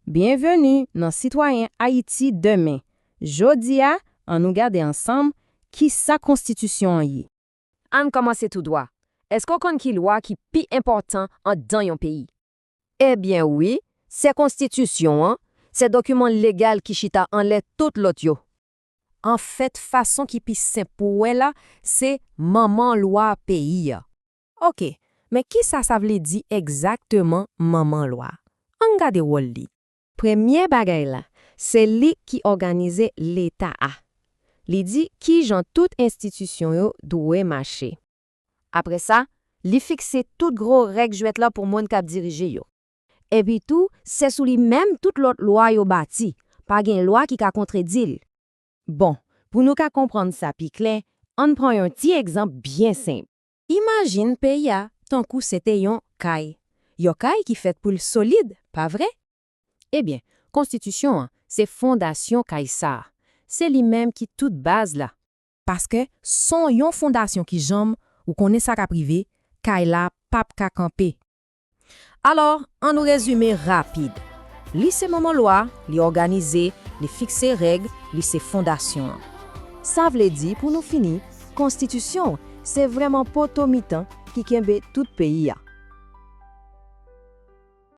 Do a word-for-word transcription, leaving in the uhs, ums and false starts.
Byenveni nan Sitwayen Ayiti Demen. Jodi a, ann nou gade ansanm kisa konstitisyon an ye. Ann kòmanse tou dwa. Èske w konn ki lwa ki pi enpòtan anndan yon peyi? Ebyen wi, se konstitisyon an, se dokiman legal ki chita anlè tout lòt yo. Anfèt, fason ki pi senp pou w wè l la, se manman lwa peyi a. Oke, men kisa sa vle di egzakteman manman lwa? Ann gade wòl li. Premye bagay la, se li ki òganize Leta a. Li di kijan tout enstitisyon yo dwe mache. Apre sa, li fikse tout gwo règ jwèt la pou moun k ap dirije yo. Epi tou, se sou li menm tout lòt lwa yo bati, pa gen lwa ki ka kontredi l. Bon, pou nou ka konprann sa pi klè, ann pran yon ti egzanp byen senp. Imajin peyi a tankou se te yon kay. Yon kay ki fèt pou l solid, pa vre? Ebyen, konstitisyon an se fondasyon kay sa a. Se li menm ki tout baz la. Paske san yon fondasyon ki janm, ou konnen sa k ap rive, kay la p ap ka kanpe. Alò, ann nou rezime rapid. Li se manman lwa, li òganize, li fikse règ, li se fondasyon an. Sa vle di, pou nou fini, konstitisyon se vrèman poto mitan ki kenbe tout peyi a.